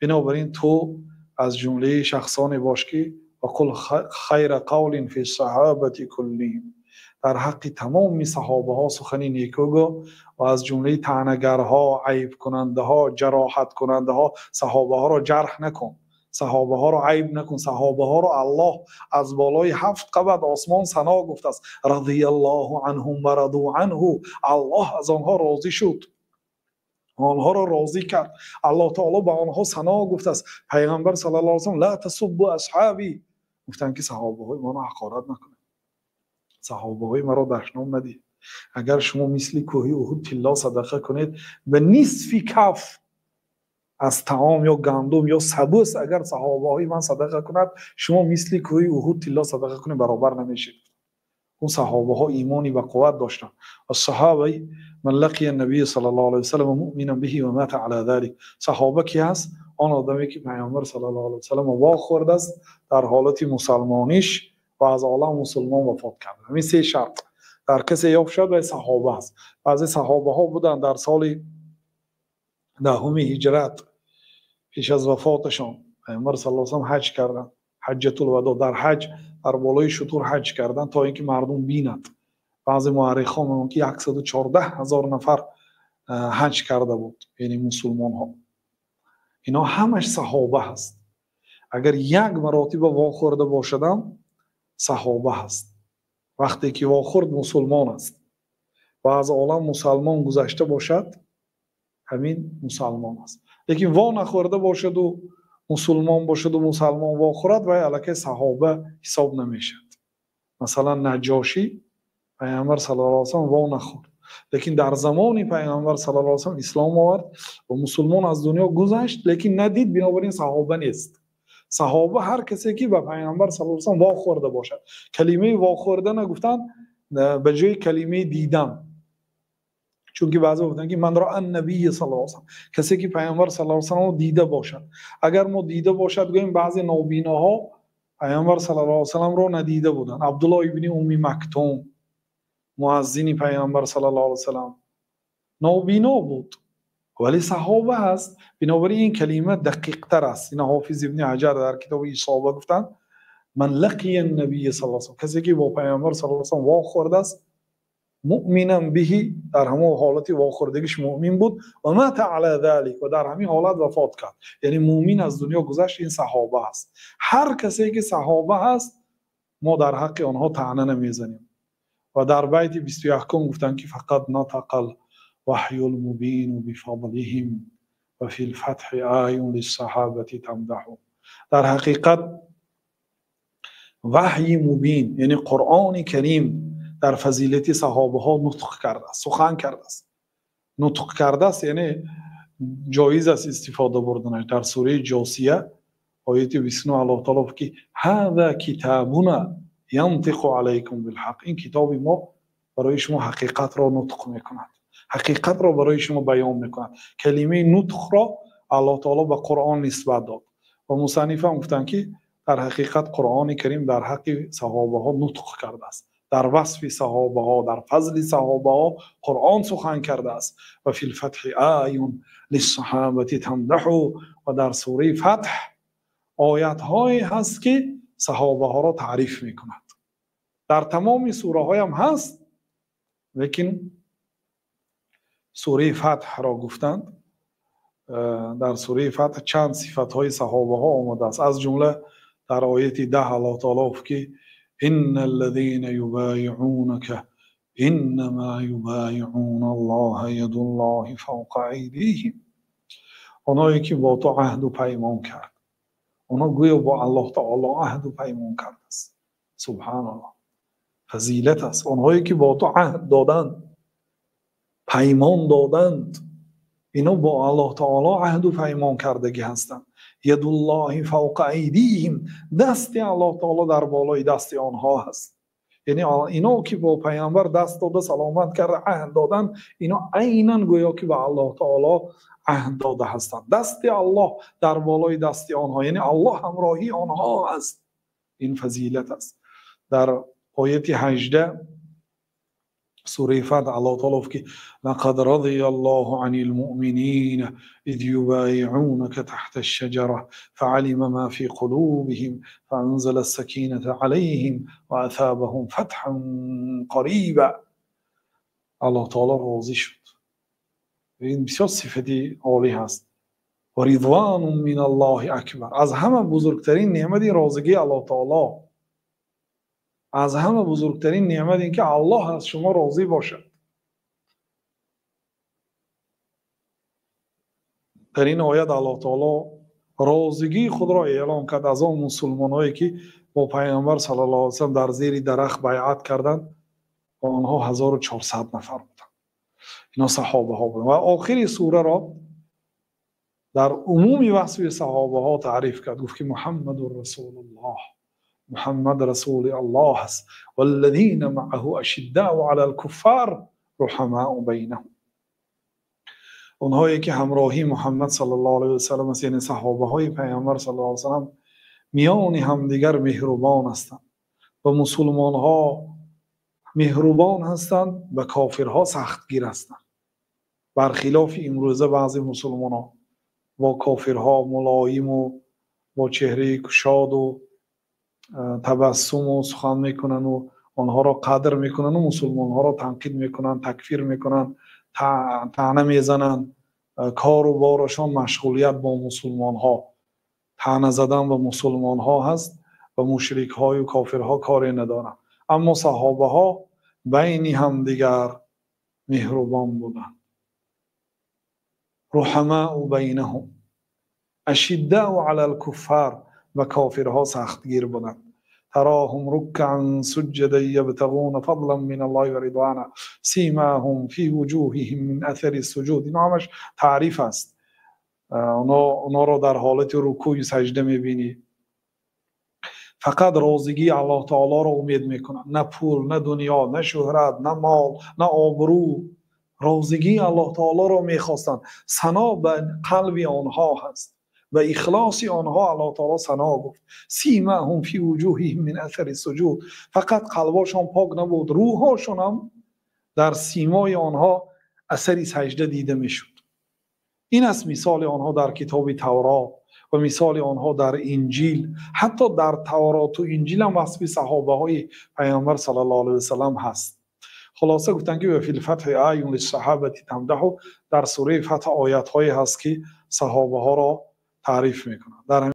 Бинобар ин ту аз ҷумлаи шахсоне бош, ки وقل خیر قول فی الصحابة كلهم, дар ҳаққи тамоми саҳобаҳо сухани некӯ гӯ ва аз ҷумлаи таънагарҳо, айбкунандаҳо, ҷароҳаткунандаҳо саҳобаҳоро ҷарҳ накун, саҳобаҳоро айб накун. Саҳобаҳоро Аллоҳ аз болои ҳафт қабат осмон сано гуфтааст: رضي الله عنهم ورضوا عنه. Аллоҳ аз онҳо розӣ шуд, онҳоро розӣ кард. Аллоҳ таоло ба онҳо сано гуфтааст. Пайғамбар صلى الله عليه وسلم: لا تسبوا أصحابي, гуфтанд, ки саҳобаҳои маро ҳақорат накунед, саҳобаҳои маро дашном надиҳед. Агар шумо мисли кӯҳи Уҳуд тилло садақа кунед, ба нисфи каф аз таом ё гандум ё сабӯс агар саҳобаҳои ман садақа кунад, шумо мисли кӯҳи Уҳуд тилло садақа кунед, баробар намешед. Он саҳобаҳо имони ба қувват доштанд. الصحابة من لقي النبي صلى الله عليه وسلم مؤمنا به ومات على ذلك. Саҳоба ки ҳаст? Он одаме, ки Пайғамбар صلى الله عليه وسلم вохӯрдааст дар ҳолати мусалмониш ва аз олам мусулмон вафот кард. Ҳамин се шарт дар касе ёфт шавад, вай саҳоба аст. Баъзе саҳобаҳо буданд, дар соли 10-уми ҳиҷрат, пеш аз вафоташон, Пайғамбар صلى الله عليه وسلم ҳаҷ карданд, حجة الوداع. Дар ҳаҷ дар болои шутур ҳаҷ карданд, то ин ки мардум бинад. Баъзе муаррихон мегӯянд, ки 114 000 нафар ҳаҷ карда буд, яъне мусулмонҳо. Ино ҳамаш саҳоба ҳаст. Агар як маротиба вохӯрда бошадам, саҳоба ҳаст. Вақте ки вохӯрд, мусулмон аст ва аз олам мусалмон гузашта бошад, ҳамин мусалмон аст. Лекин во нахӯрда бошаду мусулмон бошаду мусалмон вохӯрад, вай аллакай саҳоба ҳисоб намешавад. Масалан, Наҷошӣ Пайғамбар صلى الله عليه وسلم во нахӯрд, лекин дар замони Пайғамбар صلى الله عليه وسلم ислом овард ва мусулмон аз дунё гузашт, лекин надид. Бинобар ин саҳоба нест. Саҳоба ҳар касе, ки ба Пайғамбар صلى الله عليه وسلم вохӯрда бошад. Калимаи вохӯрдана гуфтанд ба ҷои калимаи дидан, чунки баъзе гуфтанд, ки من رأى النبي صلى الله عليه وسلم, касе ки Пайғамбар صلى الله عليه وسلم дида бошад. Агар мо дида бошад гӯем, баъзе нобиноҳо Пайғамбар صلى الله عليه وسلم ро надида буданд. Абдуллоҳ ибни Умми Мактум, муаззини Пайғамбар صلى الله عليه وسلم, нобино буд, вале саҳоба ҳаст. Бинобар ин калима дақиқтар аст. Ина Ҳофиз Ибни Ҳаҷар дар китоби Исоба гуфтанд: من لقي النبي صلى الله عليه وسلم, касе ки бо Пайғамбар صلى الله عليه وسلم вохӯрдааст, مؤمنا به, дар ҳамон ҳолати вохӯрдагиш муъмин буд, ومات على ذلك, ва дар ҳамин ҳолат вафот кард, яъне муъмин аз дунё гузашт, ин саҳоба аст. Ҳар касе ки саҳоба ҳаст, мо дар ҳаққи онҳо таъна намезанем. Ва дар байти 21-ум гуфтанд, ки فقد نطق الوحي المبين بفضلهم وفي الفتح آي للصحابة تمدح. Дар ҳақиқат ваҳйи мубин, яъне Қуръони Карим, дар фазилати саҳобаҳо нутқ кардааст, сухан кардааст. Нутқ кардааст, яъне ҷоиз аст истифода бурданаш. Дар сураи Ҷосия, ояти 29, Аллоҳ таоло гуфт, ки هذا كتابنا ينطق عليكم بالحق, ин китоби мо барои шумо ҳақиқатро нутқ мекунад, ҳақиқатро барои шумо баён мекунад. Калимаи нутқро Аллоҳ таоло ба Қуръон нисбат дод. Ва мусаннифам гуфтанд, ки дар ҳақиқат Қуръони Карим дар ҳаққи саҳобаҳо нутқ кардааст, дар васфи саҳобаҳо, дар фазли саҳобаҳо Қуръон сухан кардааст. وفي الفتح آي للصحابة تمدح, ва дар сураи Фатҳ оятҳое ҳаст, ки саҳобаҳоро таъриф мекунад. Дар тамоми сураҳоям ҳаст, лекин сураи Фатҳро гуфтанд. Дар сураи Фатҳ чанд сифатҳои саҳобаҳо омадааст. Аз ҷумла дар ояти 10 Аллоҳ таоло гуфт, ки إن الذين يبايعونك إنما يبايعون الله يد الله فوق أيديهم. Онҳое ки бо ту аҳду паймон кард, онҳо гӯё бо Аллоҳ таоло аҳду паймон кардааст. Субҳаналлоҳ, фазилат аст. Онҳое ки бо ту аҳд доданд, паймон доданд, ино бо Аллоҳ таоло аҳду паймон кардагӣ ҳастанд. يد الله فوق أيديهم, дасти Аллоҳ таоло дар болои дасти онҳо ҳаст. Яъне ино ки бо Пайғамбар даст дода, саломат карда, аҳд доданд, ино айнан гӯё ки ба Аллоҳ таоло аҳд дода ҳастанд. Дасти Аллоҳ дар болои дасти онҳо, яъне Аллоҳ ҳамроҳии онҳо аст. Ин фазилат аст. Дар ояти 18 Сураи Фатҳ Аллоҳ таоло гуфт ки лақад радияллоҳу анил муъминина из юбайиъунака таҳта аш-шаҷара фаалима ма фи қулубиҳим фаанзала ас-сакината алайҳим ва асабаҳум фатҳан қариба. Аллоҳ таоло розӣ шуд. Ин бисёр сифати олӣ ҳаст. Ва ризванун миналлоҳи акбар. Аз ҳама бузургтарин неъмат ин розигии Аллоҳ таоло. Аз ҳама бузургтарин неъмат ин ки Аллоҳ аз шумо розӣ бошад. Дар ин оят Аллоҳ таоло розигии худро эълон кард аз он мусулмонҳое ки бо Пайғамбар саллаллоҳу алайҳи васаллам дар зери дарахт байъат карданд ва онҳо 1400 нафар буданд. Ино саҳобаҳо буданд. Ва охири сураро дар умуми васфи саҳобаҳо таъриф кард. Гуфт ки Муҳаммадур расулуллоҳ, Муҳаммад расули Аллоҳ аст. Валлазина маъаҳу ашиддау алал куффар руҳамау байнаҳум. Онҳое ки ҳамроҳи Муҳаммад саллаллоҳу алайҳи васаллам аст, яъне саҳобаҳои Пайғамбар саллаллоҳу алайҳи васаллам, миёни ҳамдигар меҳрубон ҳастанд. Ба мусулмонҳо меҳрубон ҳастанд, ба кофирҳо сахтгир ҳастанд. Бархилофи имрӯза баъзе мусулмонҳо бо кофирҳо мулоиму бо чеҳраи кушоду табассуму сухан мекунанду онҳоро қадр мекунанду мусулмонҳоро танқид мекунанд, такфир мекунанд, таъна мезананд. Кору борашон машғулият бо мусулмонҳо, таъна задан ба мусулмонҳо ҳаст ва мушрикҳою кофирҳо коре надоранд. Аммо саҳобаҳо байни ҳамдигар меҳрубон буданд. Руҳамау байнаҳум ашиддау алал куффар, ба кофирҳо сахтгир буданд. Тароҳум руккаан суҷҷадан ябтағуна фадлан миналлоҳи ва ризвана симоҳум фи вуҷуҳиҳим мин асари суҷуд. Ино ҳамаш таъриф аст. Онҳоро дар ҳолати рукӯи саҷда мебинӣ. Фақат розигии Аллоҳ таолоро умед мекунанд. На пул, на дунё, на шӯҳрат, на мол, на обрӯ. Розигии Аллоҳ таолоро мехостанд. Сано ба қалби онҳо ҳаст. Ба ихлоси онҳо Аллоҳ таоло сано гуфт. Симоҳум фи вуҷуҳиҳим мин асари суҷуд. Фақат қалбошон пок набуд, рӯҳошон ҳам дар симои онҳо асари саҷда дида мешуд. Ин аст мисоли онҳо дар китоби Таврот ва мисоли онҳо дар Инҷил. Ҳатто дар Тавроту Инҷил ҳам васфи саҳобаҳои Пайғамбар саллаллоҳу алайҳи васаллам ҳаст. Хулоса гуфтанд ки ва фил фатҳи аюн лиссаҳабати тамдаҳу, дар сураи Фатҳ оятҳое ҳаст ки саҳобаҳоро таъриф мекунанд. Дар